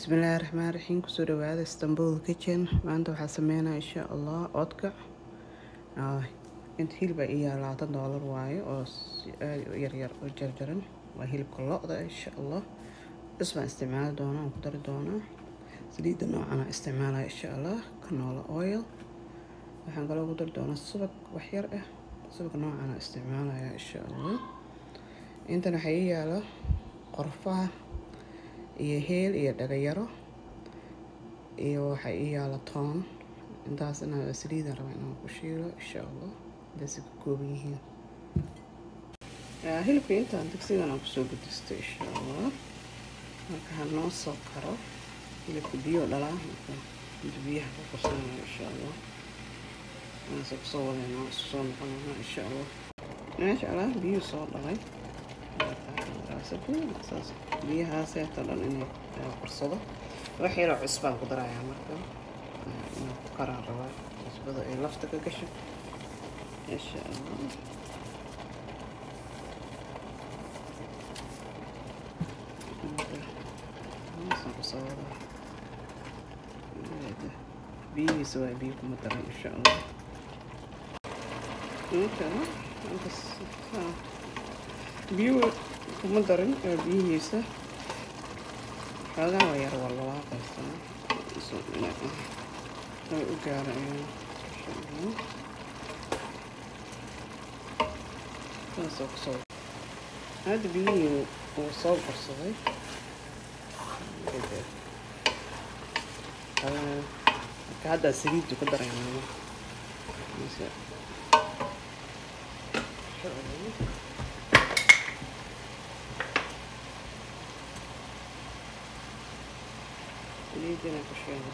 Bismillaahi Raxmaani Raxiim. Kusoo dhawaada Istanbul Kitchen. Maanta waxaa sameynaya, insha Allah, oodkac. Inta hilib iyo $20 waaye oo aad u yaryar oo jarjaran. Waa hilibka lo'da, insha Allah. Cusbaan isticmaali doonaa, aan ku dari doonaa. Saliidda noocan aan isticmaalaya, insha Allah, canola oil. Waxaan kaloo ku dari doonaa subag wax yar ah. Subag noocan aan isticmaalaya, insha Allah. Intan waxaa ii yaalo qorfaha iyo heel iyo dhagayaro iyo waxaa ii yaalo toon. Intaasna saliidaan rabaa inaan ku shiilo, insha Allah. Intaasay ka kooban yihiin hilibka. Intaan digsigan aan kusoo gudistay, insha Allah. Marka ha noo soo karo hilibka, biyo dhalaa. Marka inta biyaha ku karsanayo, insha Allah, inaasa kusoo wadeynaa, isku soo noqonayna, insha Allah. Maasha Allah, biyuhu soo dhalay. Saas biyahaas eeta dhan inay karsado. Wax yaroo cusbaan ku darayaa. Marka inaan ku karaan rabaa, cusbada ay lafta ka gasho, insha Allah. Saasaan kusoo wadaa. Biyihiisa waa biyo kuma daran, insha Allah. Insha Allah, intas biyo kuma darin. Biyihiisa xoogaa waa yar walwalaaqaysaa ay u gaarayaan, insha Allah. Saasoo kusoo hadda biyihii uu soo gorsaday. Marka haddaa saliidda ku daraynaa mise, insha Allah. Saliidina ku shiila.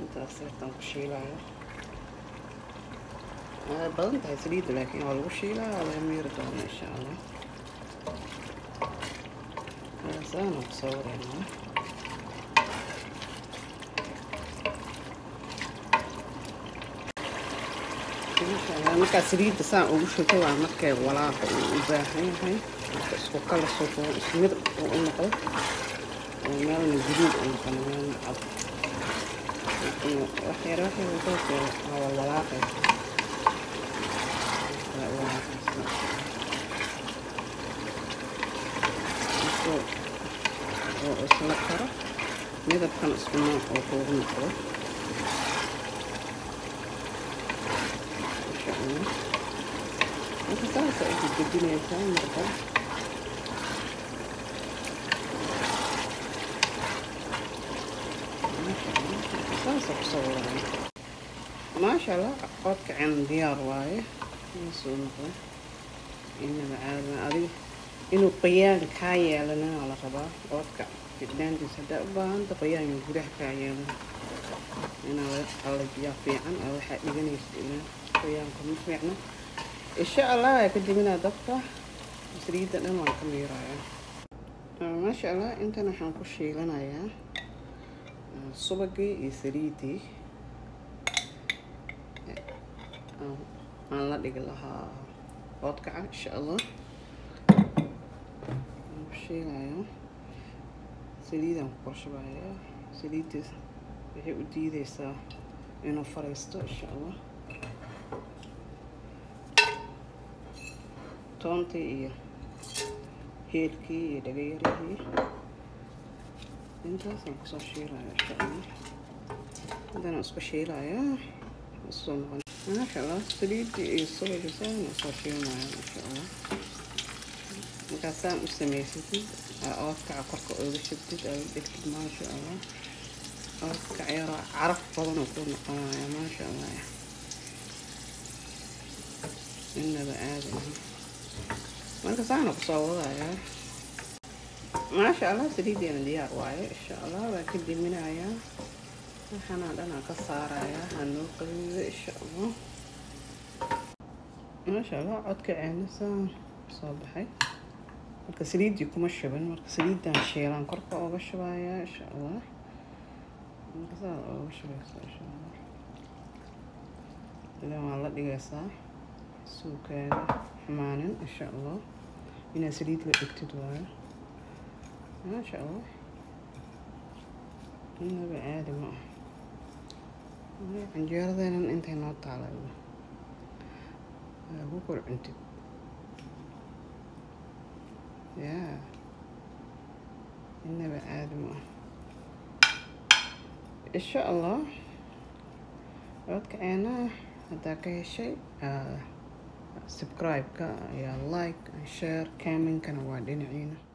Intaas yartaan ku shiilaya. Way badan tahay saliidda, laakiin waa lagu shiilaa, waa laga miiri doonaa, insha Allah. Saana kusoo wareynaa. Masha Allah, markaa saliidda saan ugu shubto waa markay walaaqa uu u baahan yahay. Marka isku kala soo isku mid uu u noqdo oo meelna guduud u noqono, meelna cad. Wax yar, wax yar saas waa walaaqaysa, waa walaaqaysa isku oo isla karo, midabkan isku nooc oo kuugu noqdo, insha Allah. Marka saasa u gedgedinaysaa marka. Maasha Allah, marka saasa kusoo wadaya. Maasha Allah, oodkaceen diyaar waaye. Soo noqday inaba caadi. Adiga inuu qoyaan kaa yeelanina la rabaa. Oodkac fidnaantiisa haddaa u baahanta qoyaan gudaha kaa yeelan, inaa laga qalajiyaa fiican oo waxaa dhiganaysa ilaa qoyaanka ma fiicno, insha Allah. Waa ka diminaa dabka, saliidda dhan waan ka miirayaa. Maasha Allah, intan waxaan ku shiilanayaa subagii iyo saliiddii aan la dhigi lahaa oodkaca, insha Allah. Waan ku shiilayaa, saliidaan ku korshubayaa. Saliidda waxay u diideysaa inuu fariisto, insha Allah. Toontii iyo heelkii iyo dhagayarihii intaasaan kusoo shiilaya, insha Allah. Haddana isku shiilayaa, soo noqon. Maasha Allah, saliiddii iyo subagii saan usoo shiilmaya, maasha Allah. Markaasaan u samaysatid, oodkaca korka ooga shubtid oo dhigtid, maasha Allah, oodkac yaroo caraf badan oo kuu noqonaya, maasha Allah, inaba caadi aha. Marka saana kusoo wadayaa. Maasha Allah, saliiddeena diyaar waaye, insha Allah. Waa ka diminayaa, waxaana dhan aan ka saarayaa. Hanoo qabiibo, insha Allah. Maasha Allah, oodkaceena saan soo baxay. Marka saliiddii kuma shubin, marka saliiddan shiilaan korka ooga shubayaa, insha Allah. Marka saa ooga shubaysa, insha Allah, idan waa la dhigaysaa suukaaga xumaanin, insha Allah. Inaad saliid la dhigtid waayo. Maasha Allah, inaba caadi ma ah. Canjeeradeenan intay noo taalay ku kor cuntid. Yaa, inaba caadi ma ah. Insha Allah, oodkaceena haddaa ka heshay, subscribe-ka ayaa, like, share, comment-kana waa dhinaciina.